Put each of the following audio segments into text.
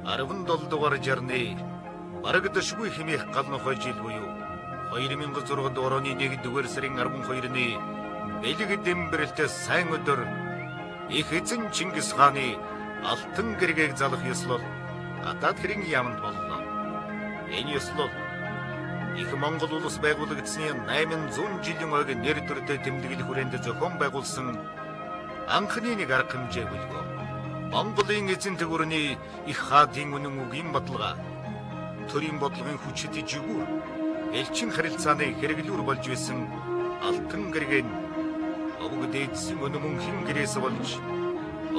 17 дугаар жарны барагдашгүй хэмээх гал нохой жил буюу 2006 дугаар оны 1-р сарын 12-ны бэлэг дэмбэрэлтэй сайн өдөр их эзэн Чингис хааны алтан гэргээг залах ёслол гадаад хэрийн яамд боллоо. Энэ ёслол их Монгол улс байгуулагдсны 800 жилийн ойг нэр төрдөө тэмдэглэх хүрээнд зохион байгуулсан анхны нэг арга хэмжээ бөлгөө. Монголын эзэн төгөрний их хаадын үнэн үгийн бодлого, төрийн бодлогын хүчит жигүүр, элчин харилцааны хэрэглүүр болж байсан алтан гэргэн овог дээдсэн өнө мөнхийн гэрээс болж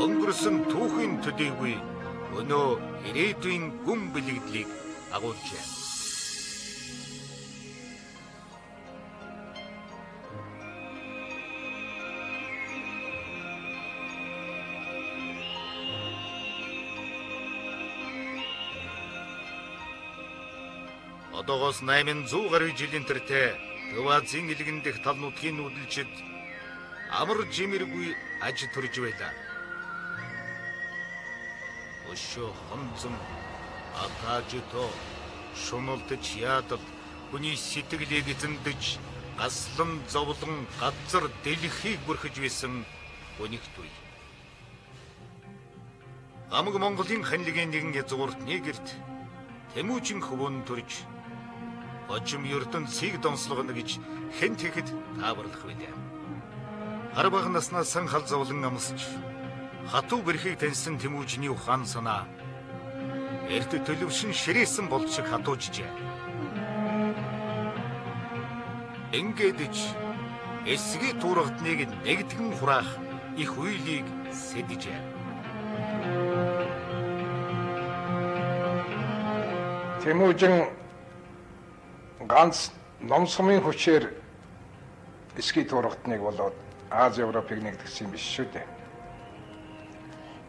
өнгөрсөн түүхийн төдийгүй өнөө ирээдүйн гүн бэлэгдлийг агуулжээ. Одоогоос 800 гаруй жилийн тэртээ Төв Азийн элгэн дэх тал нутгийн нүүдэлчид амар жимэргүй аж төрж байлаа. Өшөө хонзон, атаажто, шуналдаж яадал хүний сэтгэлийг эзэндэж гаслан зовлон газар дэлхийг бүрхэж байсан гүнигт үе. Хамаг Монголын ханлигийн нэгэн язгуурт нэгэрт Тэмүүжин хөвөн төрж хожим ертөнцийг донслогоно гэж хэн тэгэхэд тааварлах билээ. Хар бага наснаас сан хал зовлон амсч хатуу бэрхийг таньсан Тэмүүжний ухаан санаа эрт төлөвшин ширээсэн болд шиг хатуужжээ. Ингээд ч эсгийн туургатныг нэгдгэн хураах их уйлыг сэджээ. Тэмүүжин ганц ном сумын хүчээр эсгийн туургатныг болоод Ази Европыг нэгдгэсэн юм биш шүү дээ.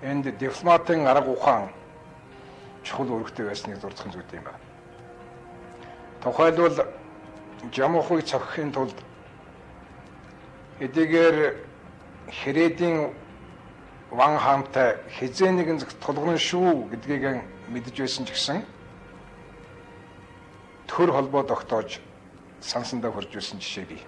Энд дипломатын арга ухаан чухал үүрэгтэй байсныг зурцхан зүйл юм байна. Тухайлбал Жамухыг цохихын тулд эдгээр Хередийн ван хаантай хизээ нэгэн зэгт тулгарна шүү гэдгийг мэдэж байсан ч гэсэн төр холбоо тогтоож сансандаа хурж байсан жишээ бий.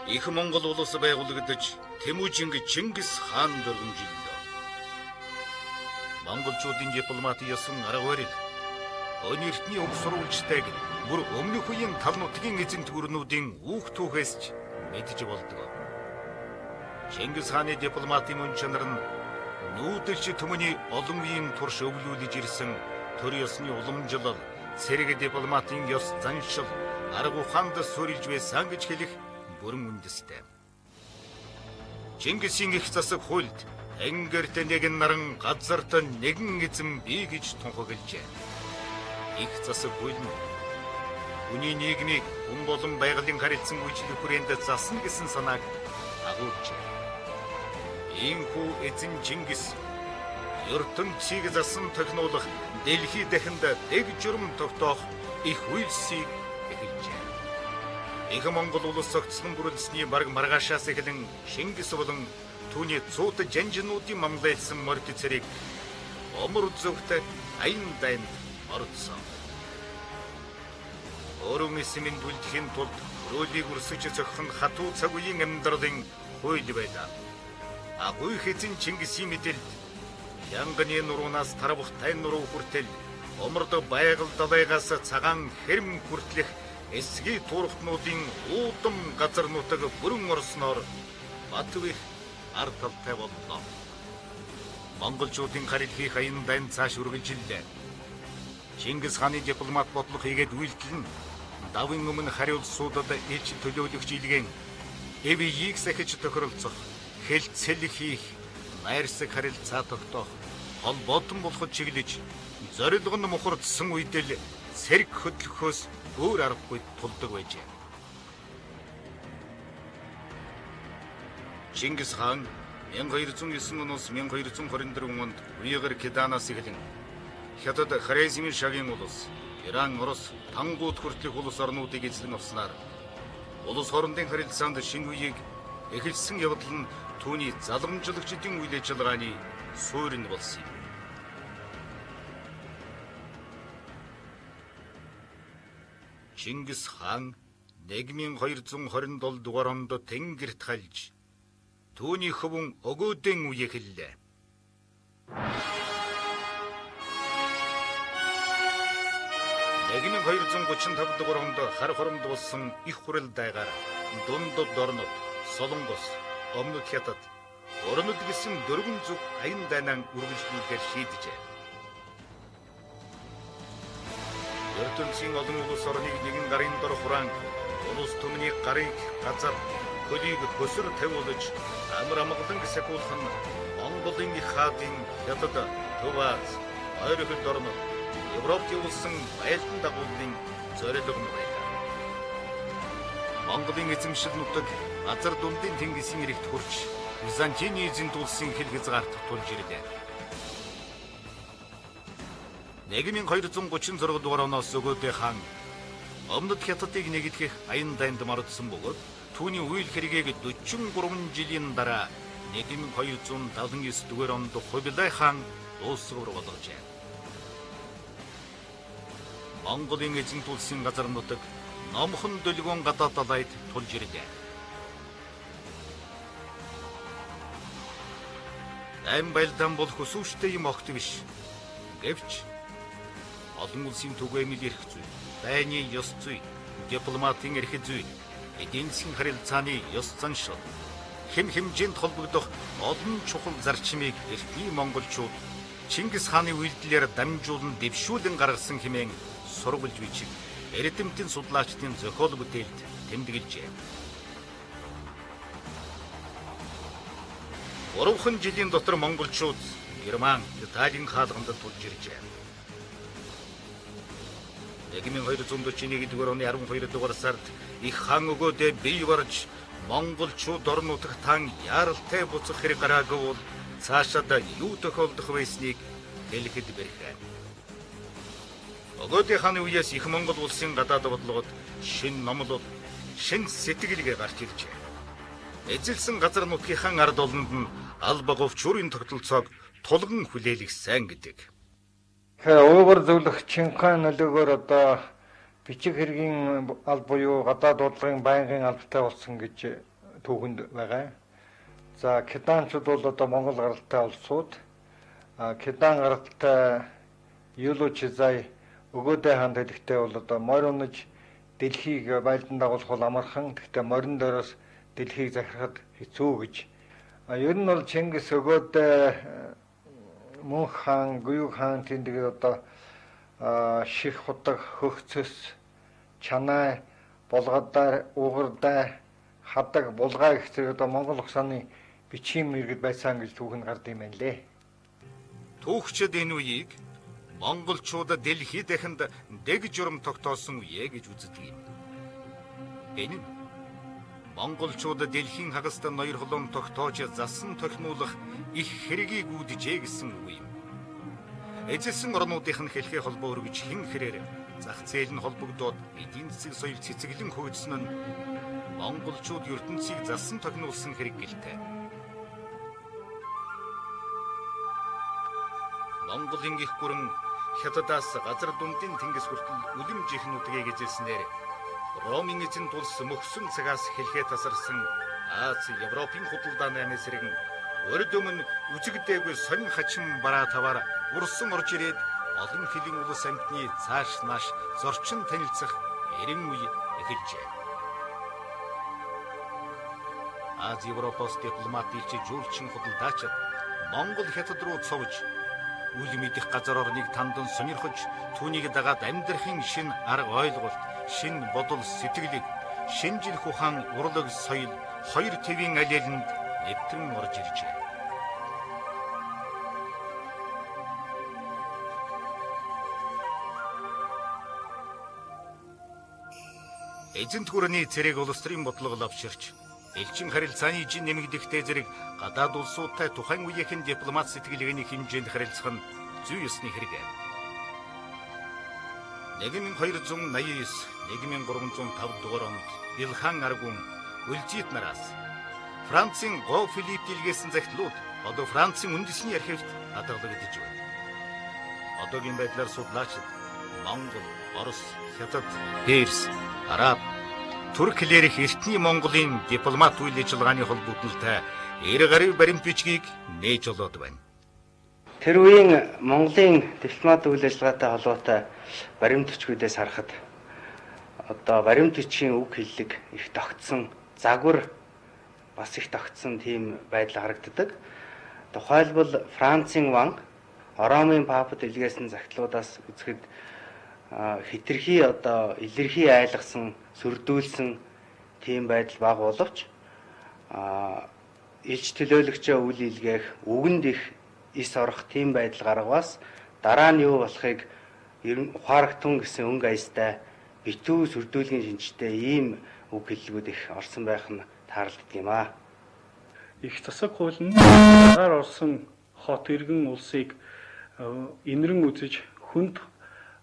Их Монгол улс байгуулагдаж Тэмүүжинг Чингис хаан дөргөмжиллөө. Монголчуудын дипломат ёсон арга барил өн эртний уг сурвалжтайг бүр өмнөх үеийн тал нутгийн эзэн төгөрнүүдийн үүх түүхээс ч мэдж болдог. Чингис хааны дипломатын мөн чанар нь нүүдэлч төмөний олон үеийн турш өвлүүлж ирсэн төр ёсны уламжлал, цэрэг дипломатын ёс заншил, арга ухаанд суурилж байсан гэж хэлэх бүрэн үндэстэй. Чингисийн их засаг хуульд ангерт нэгэн наран газарт нэгэн эзэн бий гэж тунхаглажээ. Их засаг хууль нь хүний нийгмийг хүн болон байгалийн харилцан үйлчлэх хүрээнд засна гэсэн санааг агуулжээ. Иймхүү эзэн Чингис ертөнцийг засан тохируулах дэлхий дахинд дэг журам тогтоох их үйлсийг эхэлжээ. Их Монгол улс огцлон бүрэлдэсний бараг маргаашаас эхлэн Чингис болон түүний цууд жанжнуудын мамлайлсан морд цэрэг омор зөвхт аян дайнд орцсон. Өөрөн эсмийн бүлдэхийн тулд хөрөөлийг өрсөж зохих нь хатуу цаг үеийн амьдралын хууль байлаа. Агуй эзэн Чингисийн мэдэлд Янганы нуруунаас тарвах тайн нуруу хүртэл оморд байгаль далайгаас цагаан хэрм хүртлэх эсгийн туурхтнуудын уудам газар нутаг бүрэн орсноор Батүх ар талтай боллоо. Монголчуудын харил хийх аян дайн цааш үргэлжиллээ. Чингис хааны дипломат бодлого хийгээд үйлдэл нь давын өмнө хариулсуудад элч төлөөлөгч илгээн эвийг сахиж тохиролцох, хэлцэл хийх, найрсаг харилцаа тогтоох, холбоотон болоход чиглэж зорилго нь мухардсан үед л цэрэг хөдлөхөөс өөр аргагүй тулдаг байжээ. Чингис хаан 1209 оноос 1224 онд Уйгыр Киданаас эхлэн Хятад Хорезмийн шагийн улс, Иран, Орос, Тангууд хүртэлх улс орнуудыг эзлэн авснаар улс хоорондын харилцаанд шинэ үеийг Эхэлсэн явдал нь түүний залгамжлагчдын үйл ажиллагааны суурь нь болсон юм. Чингис хаан 1227 дугаар онд Тэнгэрт халж түүний хөвөн Өгөөдөн үе эхэллээ. 1235 дугаар онд хар хоромд болсон их хурал дайгаар дундад орнод, Солонгос, Өмнөд Хятад, Орнод гэсэн дөрвөн зүг аян дайнаа үргэлжлүүлэхээр шийджээ. Ертөнцийн олон улс орныг нэгэн гарын дор хураан улс түмний гарыг газар, хөлийг хөсөр тавиулж амар амгалан сахиулах нь Монголын их хаадын Хятад, Төв Аз, Ойрхон орнод, Европт явуулсан байлдан дагууллын зорилго нь байлаа. Монголын эзэмшил нутаг газар дундын тэнгисийн эрэгт хүрч Византины эзэнт улсын хил хязгаарт тулж ирлээ. 1236 дугаар оноос Өгөөдэй хаан Өмнөд Хятадыг нэгтгэх аян дайнд мордсон бөгөөд түүний үйл хэргийг 43 жилийн дараа 1279 дугаар онд Хубилай хаан дуусгавар болгожээ. Монголын эзэнт улсын газар нутаг номхон дөлгөөн гадаад далайд тулж ирлээ. Дайн байлдаан бол хөсөвчтэй юм огт биш. Гэвч олон улсын түгээмэл эрх зүй, дайны ёс зүй, дипломатын эрх зүй, эдийн засгийн харилцааны ёс заншил, хэм хэмжээнд холбогдох олон чухал зарчмыг эртний монголчууд Чингис хааны үйлдэлээр дамжуулан дэвшүүлэн гаргасан хэмээн сурвалж бичиг эрдэмтэн судлаачдын зохиол бүтээлд тэмдэглэжээ. 3 жилийн дотор монголчууд Герман, Италийн хаалганд тулж иржээ. 1241 дугаар оны 12 дугаар сард их хаан Өгөөдэй бие барж монголчууд орон нутагтаан яаралтай буцах хэрэг гараагүй бол цаашаад юу тохиолдох байсныг хэлэхэд бэрхээ. Өгөөдэй хааны үеэс их Монгол улсын гадаад бодлогод шинэ номлол, шинэ сэтгэлгээ гарч иржээ. Эзэлсэн газар нутгийнхаа ард олонд нь алба говчуурын тогтолцоог тулган хүлээлгэх сайн гэдэг. Тэгэхээр уугар зөвлөх Чинхан нөлөөгөөр одоо бичиг хэргийн аль буюу гадаад бодлогын байнгын албатай болсон гэж түүхэнд байгаа. За Киданчууд бол одоо Монгол гаралтай улсууд. Кидан гаралтай Юлу Чизай Өгөөдэй хаан хэлэхдээ бол одоо морь унаж дэлхийг байлдан дагуулах бол амархан. Гэхдээ морин дөрөөс дэлхийг захирахад хэцүү гэж. Ер нь бол Чингис Өгөөдэй Мөнх хаан, Гуйг хаан тэндэгээр одоо ших худаг, хөгцөс, чанай, булгадар, угардай, хадаг, булгай гэх зэрэг одоо Монгол ухсааны бичгийн мэргэд байсан гэж түүхэн гард юм байна лээ. Түүхчид энэ үеийг монголчуудад дэлхий дахинд дэг журам тогтоосон үе гэж үздэг юм. Энэ нь монголчуудад дэлхийн хагаст ноёр холоон тогтоож засан тохируулах их хэргийг үүджээ гэсэн үг юм. Эзэлсэн орнуудынх нь хэлхээ холбоо өргөж хэн хэрээр зах зээл нь холбогдоод эдийн засаг соёл цэцэглэн хөгжсөн нь монголчууд ертөнцийг засан тохируулсан хэрэг гэлтэй. Монголын их гүрэн Хятадаас газар дундын тэнгис хүртэл үлэмж их нутгийг эзэлснээр Ромын эзэнт улс мөхсөн цагаас хэлхээ тасарсан Аз, Европын худалдааны амь сэргэн урд өмнө үзэгдээгүй сонин хачин бараа таваар урсан орж ирээд олон хэлийн улс амьтны цааш нааш зорчин танилцах эрен үе эхэлжээ. Аз, Европоос дипломат элчи жуулчин худалдаачид Монгол Хятад руу цовж үл мэдэх газар орныг тандан сонирхож түүнийг дагаад амьдрахын шинэ арга ойлголт, шинэ бодол сэтгэлийг, шинжлэх ухаан, урлаг, соёл хоёр твийн алиаланд нэвтрэн орж иржээ. Эзэнт гүрний цэрэг улс төрийн бодлого лавширч элчин харилцааны жин нэмэгдэхтэй зэрэг гадаад улсуудтай тухайн үеийнхэн дипломат сэтгэлгээний хэмжээнд харилцах нь зүй ёсны хэрэг. 1289 1305 дугаар онд Илхан Аргун Үлжит нараас Францын Го Филипп дэлгээсэн захидлууд одоо Францын үндэсний архивт хадгалагдаж байна. Одоогийн байдлаар судлаачид Монгол, Орос, Хятад, Перс, Араб, Турк хэлээрх эртний Монголын дипломат үйл ажиллагааны холбогдлолтой 90 гаруй баримт бичгийг нээж олоод байна. Тэр үеийн Монголын дипломат үйл ажиллагаатай холбоотой баримт бичгүүдээс харахад одоо баримт бичгийн үг хэллэг их тогтсон, загвар бас их тогтсон тийм байдал харагддаг. Тухайлбал Францын ван Ромын папад илгээсэн захидлуудаас үзэхэд хэтэрхий одоо илэрхий айлгсан, сөрдүүлсэн тийм байдал бага боловч элч төлөөлөгчөө үл илгээх, үгэнд их эс орох тийм байдал гаргаваас дараа нь юу болохыг ухаарагтун гэсэн өнгө аястай битүү сөрдүүлгийн шинжтэй ийм үг хэллэгүүд их орсон байх нь тааралддаг юм аа. Их засаг хууль нь гаар орсон хот иргэн улсыг инэрэн үзэж хүнд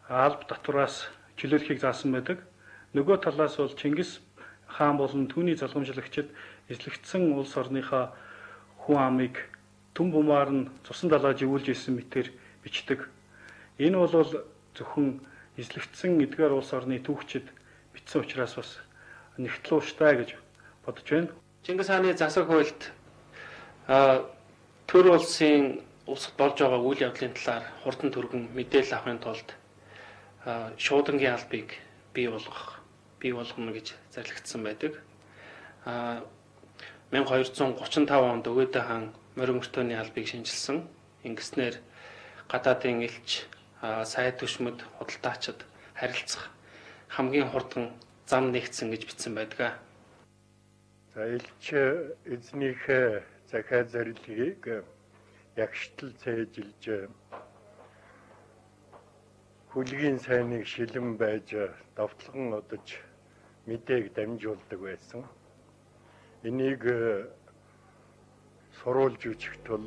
алба татвараас чөлөөлөхийг заасан байдаг. Нөгөө талаас бол Чингис хаан болон түүний залгамжлагчид эзлэгдсэн улс орныхоо хүн амыг түн бумаар нь цусан далааж ивүүлж исэн мэтэр бичдэг. Энэ бол зөвхөн эзлэгдсэн эдгээр улс орны түүхчид бичсэн учраас бас нэгтлууштай гэж бодож байна. Чингис хааны засаг хуульд төр улсын улсад болж байгаа үйл явдлын талаар хурдан түргэн мэдээлэл авахын тулд шуудангийн албыг бий болгоно гэж зарлигдсан байдаг. 1235 онд Өгөөдөө хаан морин өртөөний албыг шинэчилсэн. Ингэснээр гадаадын элч, сайд түшмэд, худалдаачид харилцах хамгийн хурдан зам нэгдсэн гэж бичсэн байдаг. За элч эзнийхээ захиа зарилгийг ягштал цээжилж хүлгийн сайныг шилэн байж довтлогон одож мэдээг дамжуулдаг байсан. Энийг суруулж өчөх тул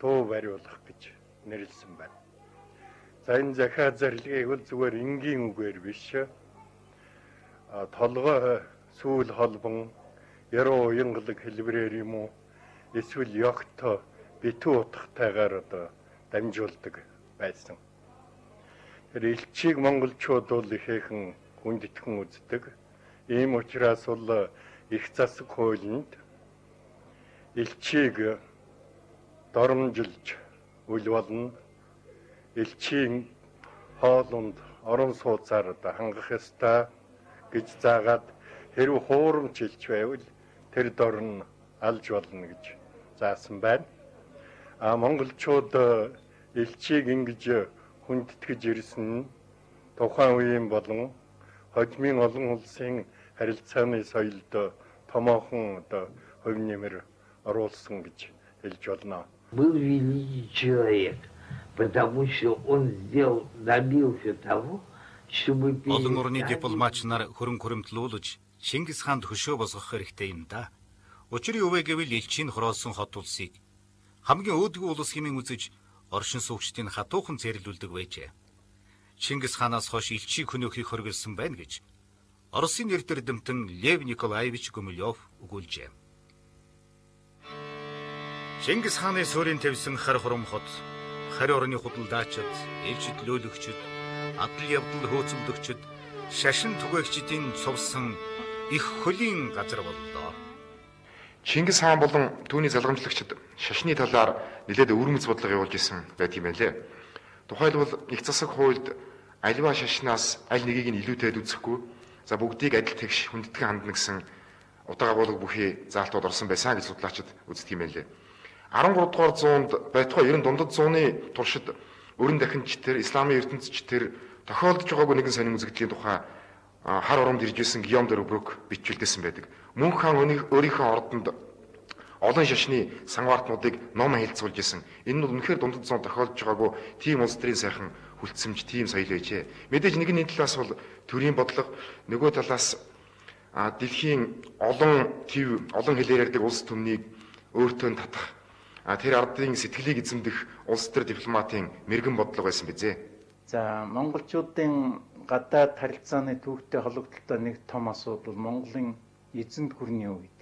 дуу бариулах гэж нэрлсэн байна. За энэ захиа зарилгийг бол зүгээр энгийн үгээр биш. Толгой сүүл холбон яруу уянгалаг хэлбэрээр юм уу эсвэл ёгт битүү утгатайгаар одоо дамжуулдаг байсан. Тэр элчийг монголчууд бол ихээхэн хүндэтгэн үздэг. Ийм учраас бол их засаг хуулинд элчийг доромжилж үл болно. Элчийн хоолунд орон сууцаар одоо хангах ёстой гэж заагаад хэрв хуурамч элч байвал тэр дор нь алж болно гэж заасан байна. А монголчууд элчийг ингэж хүндэтгэж ирсэн нь тухайн үеийн болон хожмын олон улсын харилцааны соёлд томоохон одоо хувь нэмэр оруулсан гэж хэлж болно. Был великий человек, потому что он сделал, добился того, чтобы Олон орны дипломатч нар хөрөнгө хуримтлуулж Чингис хаанд хөшөө босгох хэрэгтэй юм да. Учир юу вэ гэвэл элчийн хороосон хот улсыг хамгийн өөдгөө улс хэмээн үзэж оршин суугчдын хатуухан зэрлүүлдэг байжээ. Чингис хаанаас хойш элчийг хөнөөхийг хориглосон байна гэж Оросын эрд эрдэмтэн Лев Николаевич Гумилев өгүүлжээ. Чингис хааны суурийн тавьсан хар хурам хот, харь орны худалдаачид, элч төлөөлөгчид, адал явдал хөөцөлдөгчид, шашин түгээгчдийн цувсан их хөлийн газар боллоо. Чингис хаан болон түүний залгамжлагчид шашны талаар нэлээд өвөрмөц бодлого явуулж исэн байдаг юм байлээ. Тухайлбал их засаг хуульд аливаа шашнаас аль нэгийг нь илүүтэд үзэхгүй, за бүгдийг адил тэгш хүндэтгэн хандна гэсэн удаага агуулга бүхий заалтууд орсон байсан гэж судлаачид үздэг юм байлээ. 13 дугаар зуунд байтугай 90 дундад зууны туршид өрн дахинч тэр исламын ертөнцч тэр тохиолдож байгаагүй нэгэн сонин үзэгдлийн тухай хар урамд ирж исэн Гийом де Рубрук бичүүлдээсэн байдаг. Мөнх хаан өөрийнхөө ордонд олон шашны сангвартнуудыг ном хэлцүүлж исэн. Энэ нь үнэхээр дундад зуун тохиолдож байгаагүй тийм улс төрийн сайхан хүлцэмж, тийм соёл байжээ. Мэдээж нэгний талаас бол төрийн бодлого, нөгөө талаас дэлхийн олон төв, олон хэлээр ярьдаг улс түмнийг өөртөө нь татах, тэр ардын сэтгэлийг эзэмдэх улс төр дипломатын мэрэгэн бодлого байсан бизээ. За монголчуудын гадаад харилцааны түүхтэй холбогдлолтой нэг том асуудал Монголын эзэнт гүрний үед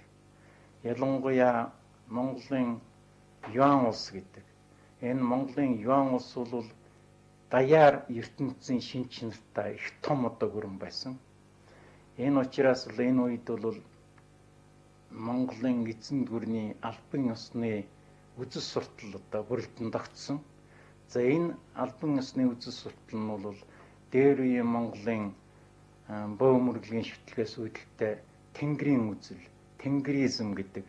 Ялангуяа Монголын Юан улс гэдэг. Энэ Монголын Юан улс бол даяар ертөнцийн шинж чанартай их том одоо гүрэн байсан. Энэ учраас л энэ үед бол Монголын эзэн гүрний албан ёсны үзэл суртал одоо бүрэлдэн тогтсон. За энэ албан ёсны үзэл суртал нь бол дээр үеийн Монголын бөө мөрөглөгийн шүтлгээс үүдэлтэй Тэнгэрийн үзэл, Тэнгэризм гэдэг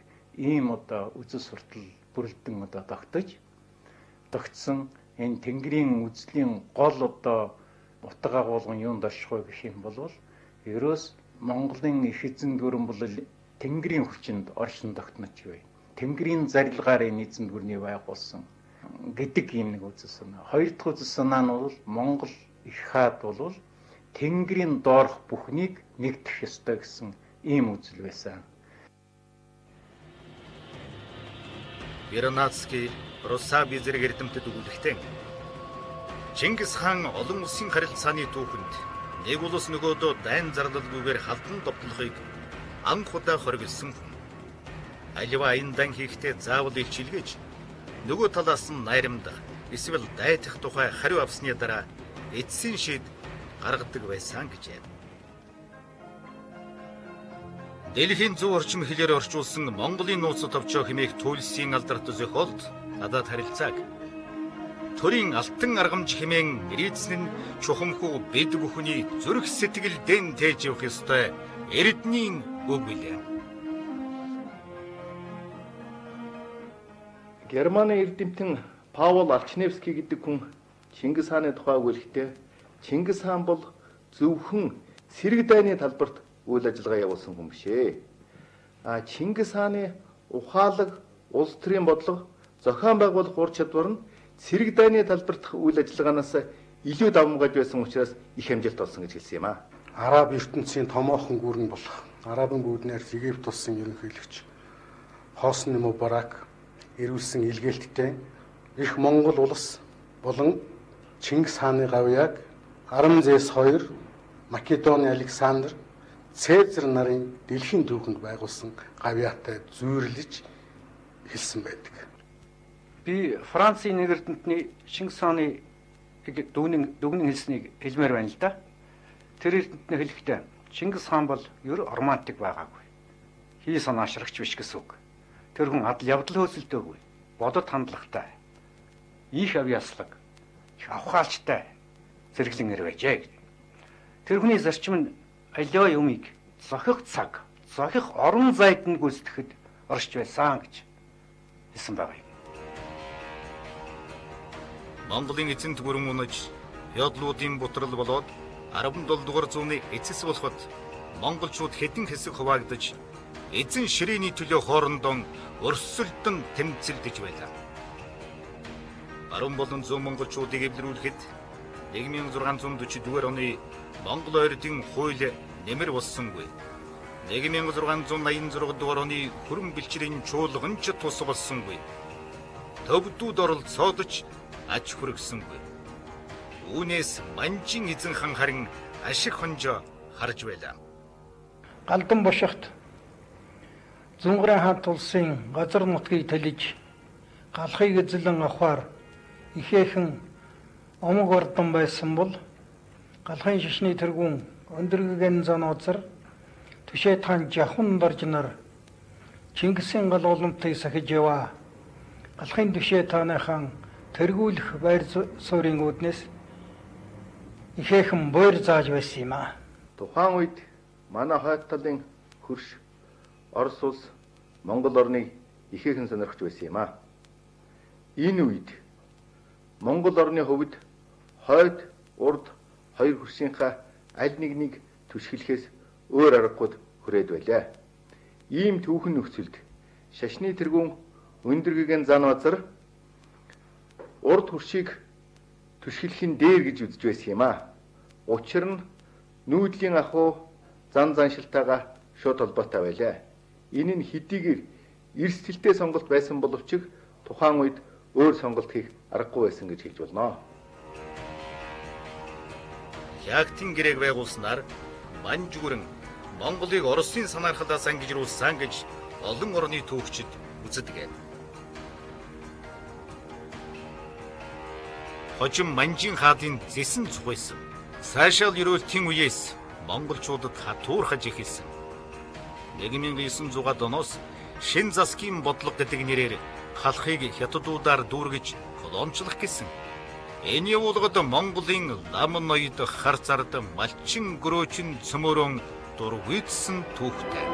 ийм одоо үзэл суртал бүрэлдэн одоо тогтсон. Энэ Тэнгэрийн үзлийн гол одоо утга агуулгын юунд орших вэ гэх юм бол ерөөс Монголын их эзэн гүрэн бол Тэнгэрийн хүчинд оршин тогтнож бай. Тэнгэрийн зарилгаар энэ эзэн гүрний байгуулсан гэдэг ийм нэг үзэл санаа. Хоёр дахь үзэл санаа нь бол Монгол их хаад бол Тэнгэрийн доорх бүхнийг нэгдэх ёстой гэсэн ийм үзэл байсан. Вернадский, Русаби зэрэг эрдэмтэд өгүүлэхдээ Чингис хаан олон улсын харилцааны түүхэнд нэг улс нөгөөдөө дайн зарлалгүйгээр халдан довтлохыг анх удаа хориглосон хүн. Аливаа аян дан хийхдээ заавал илчилгээж нөгөө талаас нь найрамдах эсвэл дайтах тухай хариу авсны дараа эцсийн шийд гаргадаг байсан гэжээ. Дэлхийн 100 орчим хэлээр орчуулсан Монголын нууц товчоо хэмээх туйлсын алдарт зохиолд гадаад харилцааг төрийн алтан аргамж хэмээн нэрийдсэн нь чухамхүү бид бүхний зүрх сэтгэл дэн тээж явах ёстой эрдний үг билээ. Германы эрдэмтэн Паул Алчневский гэдэг хүн Чингис хааны тухай өгүүлэхдээ Чингис хаан бол зөвхөн цэрэг дайны талбарт үйл ажиллагаа явуулсан хүн биш ээ. А Чингис хааны ухаалаг улс төрийн бодлого зохион байгуулах ур чадвар нь цэрэг дайны талбарт үйл ажиллагаанаас илүү давамгайж байсан учраас их амжилт олсон гэж хэлсэн юм а. Араб ертөнцийн томоохон гүрэн болох Арабын бүгднээр Египт улсын ерөнхийлөгч Хосни Мубарак ирүүлсэн илгээлттэй их Монгол улс болон Чингис хааны гавьяаг Арамзес II, Македоны Александр, Цезар нарын дэлхийн түүхэнд байгуулсан гавьяатай зүйрлэж хэлсэн байдаг. Би Францын нэг эрдэмтний Чингис хааны дүгнэн хэлснийг хэлмээр байна л да. Тэр эрдэмтний хэлэхдээ Чингис хаан бол ер романтик байгаагүй. Хий санаашрагч биш гэсэн үг. Тэр хүн адал явдал хөөцөлдөөгүй, бодит хандлагатай, их авьяаслаг, их авхаалчтай зэрэглэн эр байжээ. Тэр хүний зарчим нь аливаа юмыг зохих цаг, зохих орон зайд нь гүйцэтгэхэд оршиж байсан гэж хэлсэн байгаа юм. Монголын эзэнт гүрэн унаж, феодлуудын бутрал болоод 17 дугаар зууны эцэс болоход монголчууд хэдэн хэсэг хуваагдаж эзэн ширээний төлөө хоорондоо өрсөлдөн тэмцэлдэж байлаа. Баруун болон зүүн монголчуудыг эвлэрүүлэхэд 1644 оны Монгол ойрдын хууль нэмэр болсонгүй. 1686 дугаар оны хүрэн бэлчрийн чуулган ч тус болсонгүй. Төвдүүд оролцоод ч аж хүргэсэнгүй. Үүнээс Манжин эзэн хан харин ашиг хонжоо харж байлаа. Галдан бошигт Зүнгэрийн хаант улсын газар нутгийг тэлж галхыг эзлэн авахар ихээхэн омог ордон байсан бол галхын шашны тэргүүн Өндөргөн зануузар Түшээ таан жахун дорж нар Чингисийн гал уламтыг сахиж яваа. Галхын түшээ тааныхан тэргүүлэх байр суурийн үүднээс ихээхэн буур зааж байсан юм аа. Тухайн үед манай хойд талын хөрш Орос улс Монгол орныг ихээхэн сонирхож байсан юм аа. Энэ үед Монгол орны хувьд хойд, урд хоёр хөршийнхаа аль нэгнийг түшгэлэхээс өөр аргагүй хүрээд байлаа. Ийм түүхэн нөхцөлд шашны тэргүүн Өндөргөгийн зан базар урд хөршийг түшгэлэх нь дээр гэж үзэж байсан юм аа. Учир нь нүүдлийн ахуй зан заншилтайгаа шууд холбоотой байлаа. Энэ нь хэдийгээр эрсдэлтэй сонголт байсан боловч тухайн үед өөр сонголт хийх аргагүй байсан гэж хэлж болно. Ягтын гэрээг байгуулснаар Манжгүрэн Монголыг Оросын санаархалаас ангижруулсан гэж олон орны түүхчид үздэг. Хожим Манжин хаадын зэсэн цугайсан. Сайшаал ерөөлтийн үеэс монголчуудад хатуурхаж эхэлсэн. 1900-аад оноос шин засгийн бодлого гэдэг нэрээр халахыг хятадуудаар дүүргэж колоничлох гэсэн. Энэ явуулгад Монголын лам ноёд хар зард малчин гөрөөчин цөмөрөн дургүйцсэн түүхтэй.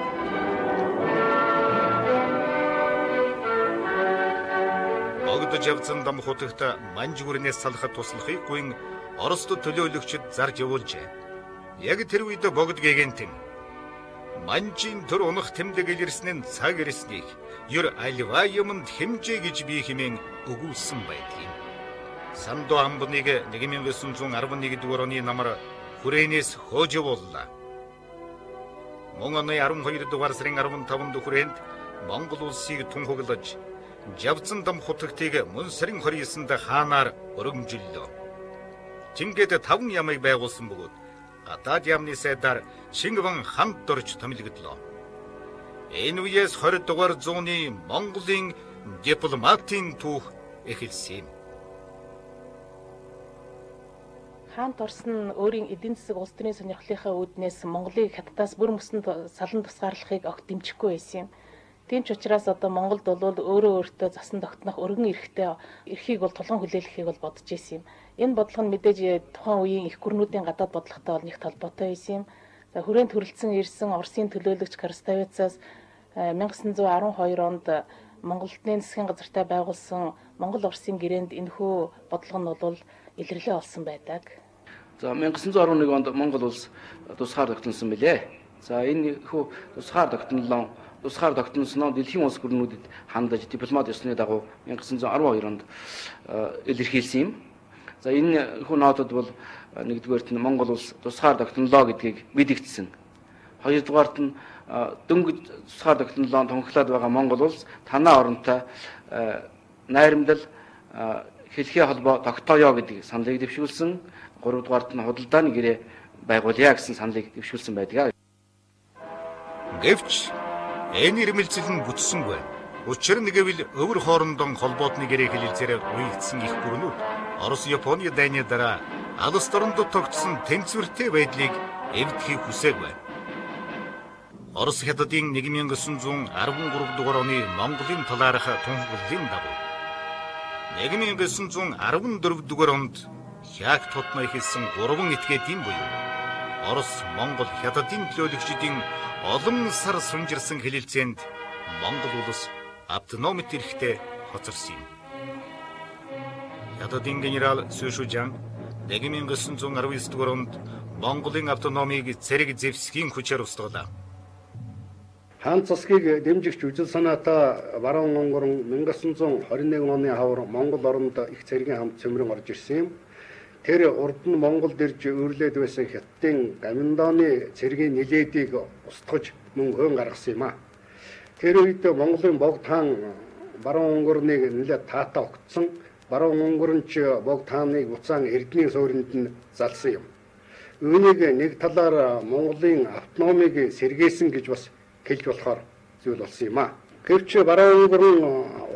Богд Жавзан дам хутагт манж гүрнээс салахад туслахыг гуйн Оросд төлөөлөгчд зарж явуулжээ. Яг тэр үед Богд гэгэнтэн Манжийн төр унах тэмдэг илэрсэн нь цаг ирснийг ер альва юмд хэмжээ гэж би хэмээн өгүүлсэн байдгийг. Сандо амбныг 1911 дугаар оны намар хүрээнээс хөөж явууллаа. Мөн оны 12 дугаар сарын 15-нд хүрээнд Монгол улсыг тунхаглаж Жавзан дам хутагтыг мөн сарын 29-нд хаанаар өргөмжиллөө. Чингээд 5 ямыг байгуулсан бөгөөд гадаад яамны сайдаар Шингван хамт дорж томилогдлоо. Энэ үеэс 20 дугаар зууны Монголын дипломатын түүх эхэлсэн юм. Хаант Орос нь өөрийн эдийн засаг улс төрийн сонирхлынхаа үүднээс Монголыг хятадаас бүр мөсөнд салан тусгаарлахыг огт дэмжихгүй байсан юм. Тийм ч учраас одоо Монголд бол өөрөө өөртөө засан тогтнох өргөн эрхтэй эрхийг бол тулган хүлээлгэхийг бол бодож исэн юм. Энэ бодлого нь мэдээж тухайн үеийн их гүрнүүдийн гадаад бодлоготой бол нэг холбоотой байсан юм. За хүрээнд төрөлцөн ирсэн Оросын төлөөлөгч Краставицаас 1912 онд Монгол эдийн засгийн газартай байгуулсан Монгол Оросын гэрээнд энэхүү бодлого нь бол илэрлээ олсон байдаг. За 1911 онд Монгол улс тусгаар тогтносон билээ. За энэ хүү тусгаар тогтнолоо тусгаар тогтносноо дэлхийн улс гүрнүүдэд хандаж дипломат ёсны дагуу 1912 онд илэрхийлсэн юм. За энэ хүү ноодод бол нэгдүгээрт нь Монгол улс тусгаар тогтнолоо гэдгийг мэдэгдсэн. Хоёрдугаарт нь дөнгөж тусгаар тогтнолоо тунхаглаад байгаа Монгол улс танаа оронтой найрамдал хэлхээ холбоо тогтооё гэдэг саналыг дэвшүүлсэн. Гуравдугаарт нь худалдааны гэрээ байгуулъя гэсэн саналыг дэвшүүлсэн байдаг. Гэвч энэ ирмэлзэл нь бүтсэнгүй. Учир нь гэвэл өвөр хоорондон холбоотны гэрээ хэлэлцээрээ уягдсан их гүрнүүд Орос Японы дайны дараа алс доронд тогтсон тэнцвэртэй байдлыг эвдэхийг хүсээгүй. Орос хятадын 1913 дугаар оны Монголын талаарх тунхаглалын дагуу 1914 дугаар онд хяак тутмаа эхэлсэн гурван этгээдийн буюу Орос, Монгол, Хятадын төлөөлөгчдийн олон сар сунжирсан хэлэлцээнд Монгол улс автономит эрхтэй хоцорсон юм. Хятадын генерал Сүйшүжан 1919 дугаар онд Монголын автономийг цэрэг зэвсгийн хүчээр устгалаа. Хаан засгийг дэмжигч үзэл санаатай баруун онгорон 1921 оны хавар Монгол оронд их цэргийн хамт цөмрөн орж ирсэн юм. Тэр урд нь Монголд ирж үүрлээд байсан хятадын Гаминдоны цэргийн нилээдийг устгаж мөн хөөн гаргасан юм а. Тэр үед Монголын богд хаан баруун онгорныг нэлээд таатай огтсон. Баруун онгорн ч богд хааныг буцаан Эрдэнийн суурьнд нь залсан юм. Үүнийг нэг талаар Монголын автономийг сэргээсэн гэж бас хэлж болохоор зүйл болсон юм а. Гэвч баруун онгорн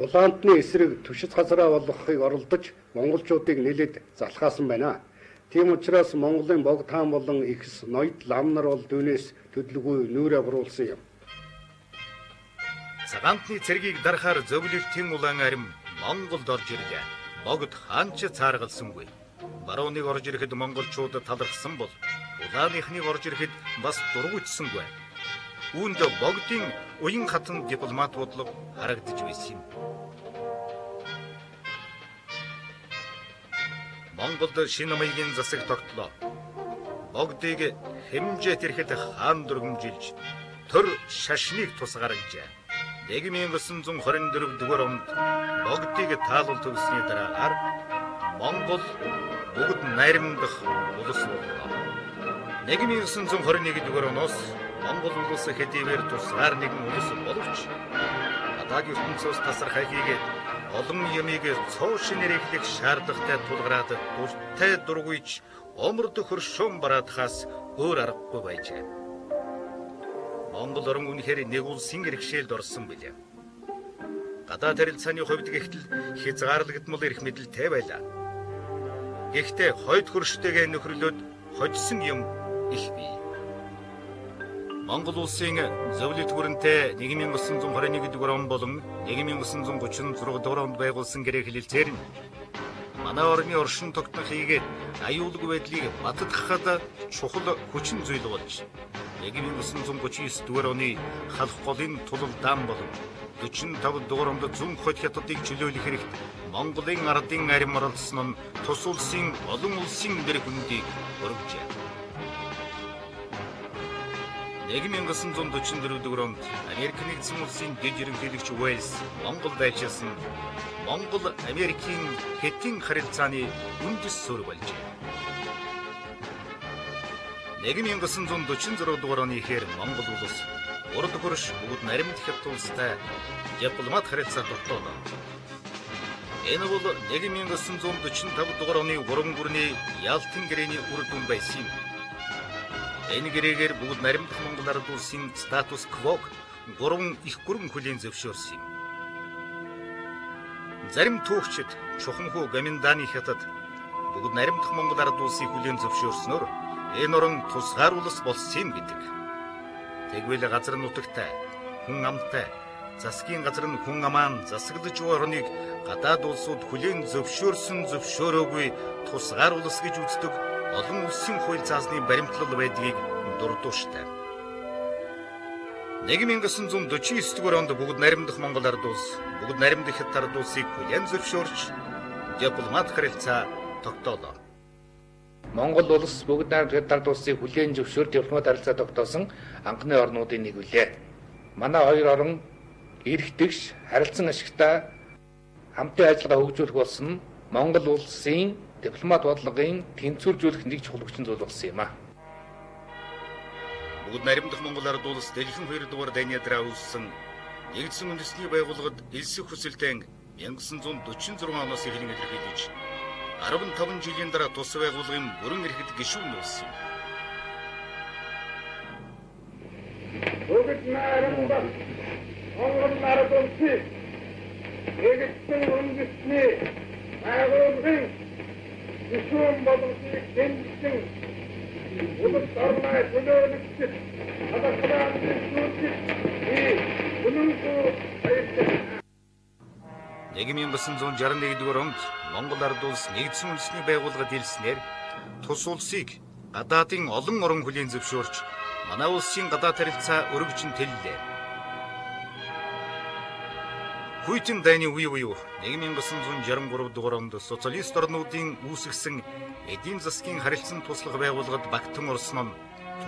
улаантны эсрэг түшиж газраа болгохыг оролдож монголчуудыг нэлээд залхаасан байна. Тийм учраас Монголын богд хаан болон ихс ноёд лам нар бол дүүнээс төдөлгүй нүүрээ буруулсан юм. Цагаантны цэргийг дарахаар зөвлөлтийн улаан арим Монголд орж ирлээ. Богд хаан ч цааргалсангүй. Барууныг орж ирэхэд монголчууд талархсан бол улааныхныг орж ирэхэд бас дургуутсангүй. Үүнд богдын уян хатан дипломат бодлого харагдаж байсан юм. Монголд шинэ маягийн засаг тогтлоо. Богдыг хэмжээт ирэхэд хаан дөргөмжилж төр шашныг тусгаарджээ. 1924 дугаар онд богдыг таалал төгссөний дараагаар Монгол бүгд найрамдах улс боллоо. 1921 дугаар оноос Монгол улс хэдийгээр тусгаар нэгэн улс боловч гадаад ертөнцөөс тасархай хийгээд олон юмыг цоо шинээр эхлэх шаардлагатай тулгараад дуртай дургуйч оморд хөршөөн бараадахаас өөр аргагүй байжээ. Монгол орон үнэхээр нэг улсын иргэшээлд орсон билээ. Гадаад харилцааны хувьд гэхтэл хязгаарлагдмал эрх мэдэлтэй байлаа. Гэхдээ хойд хөрштэйгээ нөхөрлөөд хожсон юм их бий. Монгол улсын зөвлөлт гүрэнтэй 1921 дугаар он болон 1936 дугаар онд байгуулсан гэрээ хэлэлцээр нь манай орны оршин тогтнох хийгээд аюулгүй байдлыг бататгахад чухал хүчин зүйл болж 1939 дугаар оны Халх голын тулалдаан болон 45 дугаар онд зүүн хойд хятадыг чөлөөлөх хэрэгт Монголын ардын арим оролцсон нь тус улсын олон улсын нэр хүндийг өргөжээ. 1944 дугаар онд Америк нэгдсэн улсын дэд ерөнхийлөгч Уэльс Монголд ажилласан Монгол Америкийн хэтийн харилцааны үндэс суурь болжээ. 1946 дугаар оны ихээр Монгол улс урд хөрш бүгд наримт хятад улстай дипломат харилцаа тогтоолоо. Энэ бол 1945 дугаар оны уран гүрний Ялтын гэрээний үр дүн байсан юм. Энэ гэрээгээр бүгд наримдах Монгол ард улсын статус квог гурван их гүрэн хүлээн зөвшөөрсөн юм. Зарим түүхчид Чухамхүү Гоминданы хятад бүгд наримдах Монгол ард улсыг хүлээн зөвшөөрснөөр энэ орон тусгаар улс болсон юм гэдэг. Тэгвэл газар нутагтай, хүн амтай, засгийн газар нь хүн амаан засаглаж буй орныг гадаад улсууд хүлээн зөвшөөрсөн зөвшөөрөөгүй тусгаар улс гэж үздэг олон улсын хууль заасны баримтлал байдгийг дурдууштай. 1949 дугаар онд бүгд наримдах Монгол ард улс, бүгд наримдах хятад ард улсыг хүлээн зөвшөөрч дипломат харилцаа тогтоолоо. Монгол улс бүгд наримдах хятад ард улсыг хүлээн зөвшөөр дипломат харилцаа тогтоосон анхны орнуудын нэг үлээ. Манай хоёр орон эрх дэвш харилцан ашигтай хамтын ажиллагаа хөгжүүлэх болсон нь Монгол улсын дипломат бодлогын тэнцвэржүүлэх нэг чухал хүчин зүйл болсон юм а. Бүгд наримдах Монгол ард улс дэлхийн 2 дугаар дайны дараа үүссэн нэгдсэн үндэсний байгууллагад элсэх хүсэлтэн 1946 оноос эхлэн илэрхийлж 15 жилийн дараа тус байгууллагын бүрэн эрхэд гишүүн болсон юм. Бүгд наримдах Монгол ард улсын нэгдсэн үндэсний байгууллагын гишүүн болгохыг дэмжсэн улс орноо төлөөлөгчид талархлаа шүүгчид би үнэнгүй баярлалаа. 1961 дугаар онд Монгол ард улс нэгдсэн үндэсний байгууллагад элснээр тус улсыг гадаадын олон орон хүлээн зөвшөөрч манай улсын гадаад харилцаа өргөжин тэллээ. Хүйтэн дайны үе буюу 1963 дугаар онд социалист орнуудын үүсгэсэн эдийн засгийн харилцан туслах байгууллагад багтан орсон нь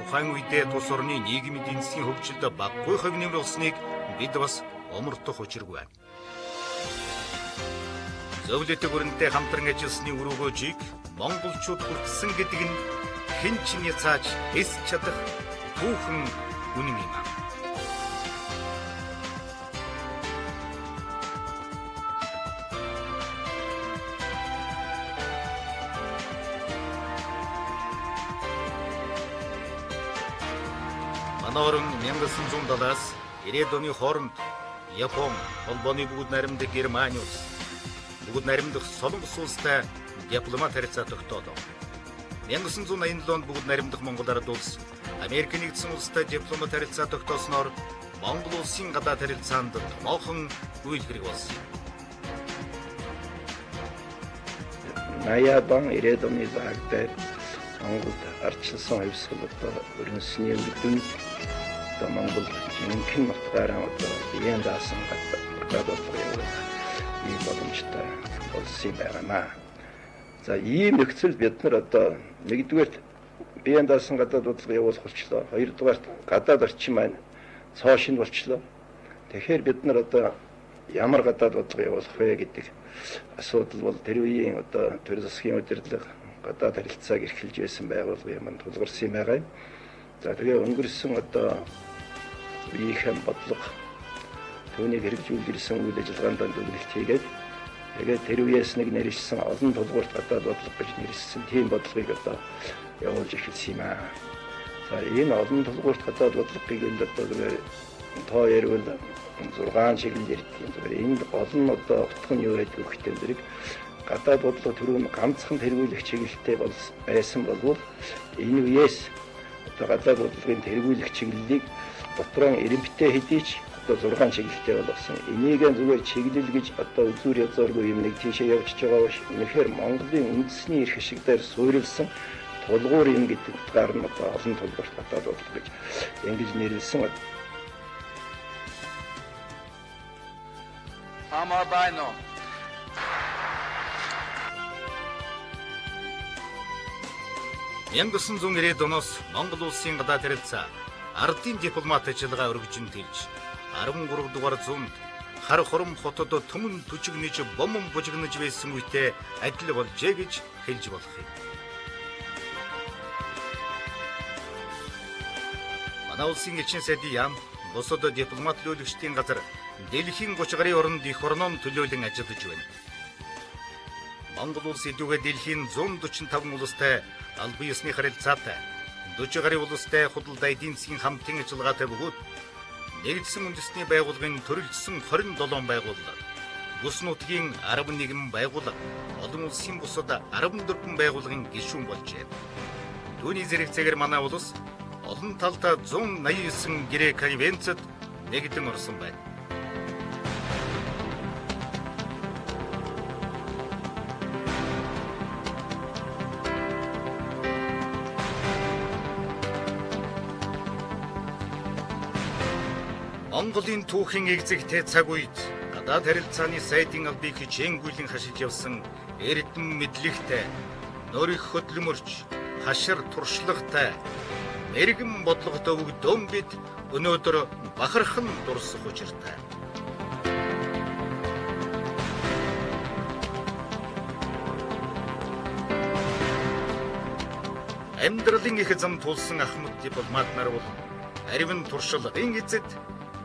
тухайн үедээ тус орны нийгмийн эдийн засгийн хөгжилд багагүй хувь нэмэр олсныг бид бас омортох учиргүй. Зөвлөлт гүрэнтэй хамтран ажилласны үр өгөөжийг монголчууд хүртсэн гэдэг нь хэн ч няцааж эс чадах түүхэн үнэн юм. Манай орон 1970-аас 90-ад оны хооронд Япон, холбооны бүгд наримдах Германи улс, бүгд наримдах Солонгос улстай дипломат харилцаа тогтоолоо. 1987 онд бүгд наримдах Монгол ард улс Америк нэгдсэн улстай дипломат харилцаа тогтоосноор Монгол улсын гадаад харилцаанд томоохон үйл хэрэг болсон юм. 80-ад он 90-ад оны заагтай Монголд ардчилсан хувьсгал одоо өрнөсний үр дүнд одоо Монгол жинхэнэ утгаараа одоо биеэн даасан гадаад бодлого явуулах ийм боломжтой болсон юм байнамаа. За ийм нөхцөлд бид нар одоо нэгдүгээрт биеэн даасан гадаад бодлого явуулах болчлоо. Хоёрдугаарт гадаад орчин маань цоо шинэ болчлоо. Тэгэхээр бид нар одоо ямар гадаад бодлого явуулах вэ гэдэг асуудал бол тэр үеийн одоо төр засгийн удирдлага гадаад харилцааг эрхэлж байсан байгууллага юм тулгарсан юм байгаа юм. За тэгээ өнгөрсөн одоо үеийнхэн бодлого түүнийг хэрэгжүүлж ирсэн үйл ажиллагаанд дүгнэлт хийгээд тэгээд тэр үеэс нэг нэршсэн олон тулгуурт гадаад бодлого гэж нэршсэн тийм бодлогыг одоо явуулж эхэлсэн юм аа. За энэ олон тулгуурт гадаад бодлого гэвэл одоо зүгээр тоо ярил 6 чиглэл ярьдаг юм. Зүгээр энд гол нь одоо утга нь юу байдаг вэ гэхээр зэрэг гадаад бодлого түрүүн ганцхан тэргүүлэх чиглэлтэй байсан болвол энэ үеэс одоо гадаад бодлогын тэргүүлэх чиглэлийг дотроо эрэмбэтэй хэдий ч одоо 6 чиглэлтэй болгосон. Энийг зүгээр чиглэл гэж одоо үзүүр язгуургүй юм нэг тийшээ явчихж байгаа биш. Үнэхээр Монголын үндэсний эрх ашиг дээр суурилсан тулгуур юм гэдэг утгаар нь одоо олон тулгуурт гадаад бодлого гэж ингэж нэрлэсэн. Амар байна. 1990-ад оноос Монгол улсын гадаад харилцаа ардын дипломат ажиллагаа өргөжин тэлж 13 дугаар зуунд хар хурам хотод түмэн түжигнэж бомон бужигнаж байсан үедээ адил болжээ гэж хэлж болох юм. Манай улсын элчин сайдын яам бусад дипломат төлөөлөгчдийн газар дэлхийн 30 гарын оронд эх орноо төлөөлөн ажиллаж байна. Монгол улс эдүүгээ дэлхийн 145 улстай албан ёсны харилцаатай 40 гарын улстай худалдаа эдийн засгийн хамтын ажиллагаатай бөгөөд нэгдсэн үндэсний байгууллагын төрөлжсөн 27 байгууллага, бүс нутгийн 11 байгууллага, олон улсын бусад 14 байгууллагын гишүүн болжээ. Түүний зэрэгцээгээр манай улс олон талдаа 189 гэрээ конвенцэд нэгдэн орсон байна. Монголын түүхийн эгзэгтэй цаг үед гадаад харилцааны сайдын албыг хичээнгүйлэн хашиж явсан эрдэм мэдлэгтэй, нөрөх хөдөлмөрч, хашир туршлагатай, мэрэгэн бодлоготой өвгдөн бид өнөөдөр бахархан дурсах учиртай. Амьдралын их зам тулсан ахмад дипломат нар бол аривн туршлагын эзэд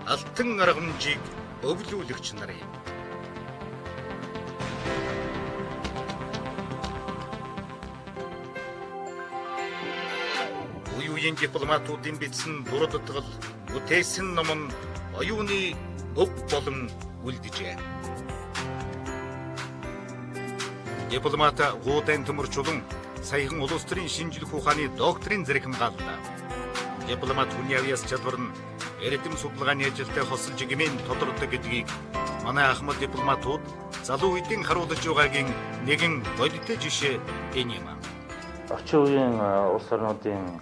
алтан аргамжийг өвлүүлэгч нар юм. Үе үеийн дипломатуудын бичсэн дурдтгал, бүтээсэн ном нь оюуны өв болон үлджээ. Дипломат Гуудан Төмөрчулун саяхан улс төрийн шинжлэх ухааны докторийн зэрэг хамгааллаа. Дипломат хүний авьяас чадвар нь эрдэм судалгааны ажилтай хосолж гэмээн тодордог гэдгийг манай ахмад дипломатууд залуу үеийн харуулж байгаагийн нэгэн бодиттой жишээ энэ юм. Орчин үеийн улс орнуудын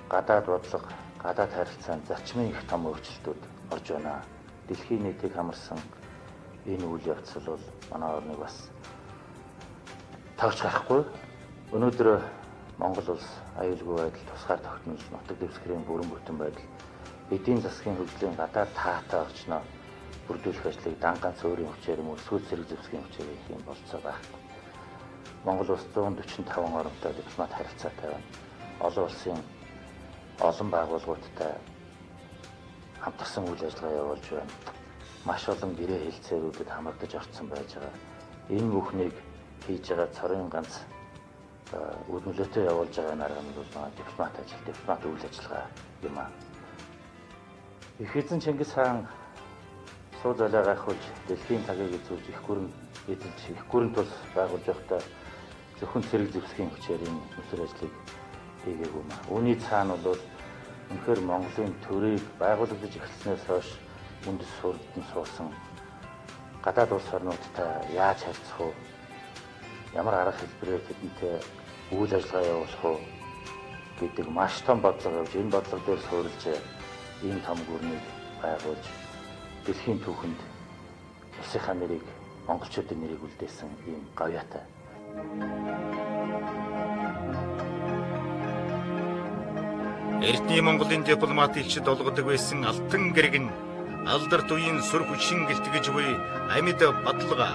гадаад бодлого, гадаад харилцаанд зарчмын их том өөрчлөлтүүд орж байна. Дэлхийн нийтийг хамарсан энэ үйл явцал бол манай орныг бас тавч гарахгүй. Өнөөдөр Монгол улс аюулгүй байдал, тусгаар тогтнол, нутаг дэвсгэрийн бүрэн бүтэн байдал, эдийн засгийн хөгжлийн гадаад таатай орчноо бүрдүүлэх ажлыг дан ганц өөрийн хүчээр юм уу эсвэл зэрэг зэвсгийн хүчээр хийх юм болцоо байхгүй. Монгол улс 145 оронтой дипломат харилцаатай байна. Олон улсын олон байгууллагуудтай хамтарсан үйл ажиллагаа явуулж байна. Маш олон гэрээ хэлцээрүүдэд хамрагдаж орцсон байж байгаа. Энэ бүхнийг хийж байгаа цорын ганц үр нөлөөтэй явуулж байгаа арга нь бол дипломат ажил, дипломат үйл ажиллагаа юм аа. Их эзэн Чингис хаан суу золио гайхуулж дэлхийн цагийг эзүүлж их гүрэн эзэлж их гүрэн тус байгуулж явахдаа зөвхөн цэрэг зэвсгийн хүчээр энэ нүсэр ажлыг хийгээгүй юм аа. Үүний цаана бол үнэхээр Монголын төрийг байгуулагдаж эхэлснээс хойш үндэс сурдсан суусан гадаад улс орнуудтай яаж харьцах вэ? Ямар арга хэлбэрээр тэдэнтэй үйл ажиллагаа явуулах уу гэдэг маш том бодлого явж энэ бодлого дээр суурилж ийм том гүрнийг байгуулж дэлхийн түүхэнд улсынхаа нэрийг монголчуудын нэрийг үлдээсэн ийм гавьяатай. Эртний Монголын дипломат элчид олгодог байсан алтан гэрэг нь алдарт үеийн сүр хүчин гэлтгэж буй амьд баталгаа.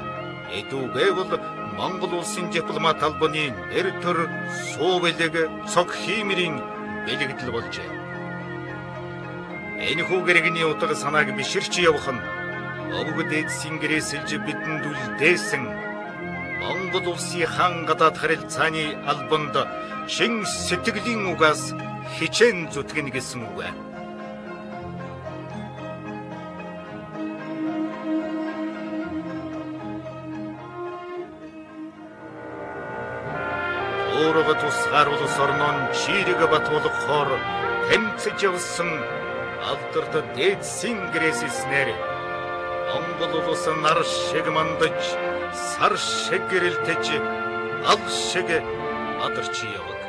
Эдүүгээ бол Монгол улсын дипломат албаны нэр төр суу бэлэг цог хиймэрийн бэлэгдэл болжээ. Энэхүү гэрэгний утга санааг биширч явах нь өвөг дээдсийн гэрээсэлж бидэнд үлдээсэн Монгол улсын хаан гадаад харилцааны албанд шин сэтгэлийн угаас хичээн зүтгэнэ гэсэн үг. Уурга тусгаар улс орнон чирэг бат болохоор тэмцэж явсан алдарт дээдсийн гэрээсэлснээр Монгол улс нар шиг мандаж, сар шиг гэрэлтэж, ал шиг бадарч явна.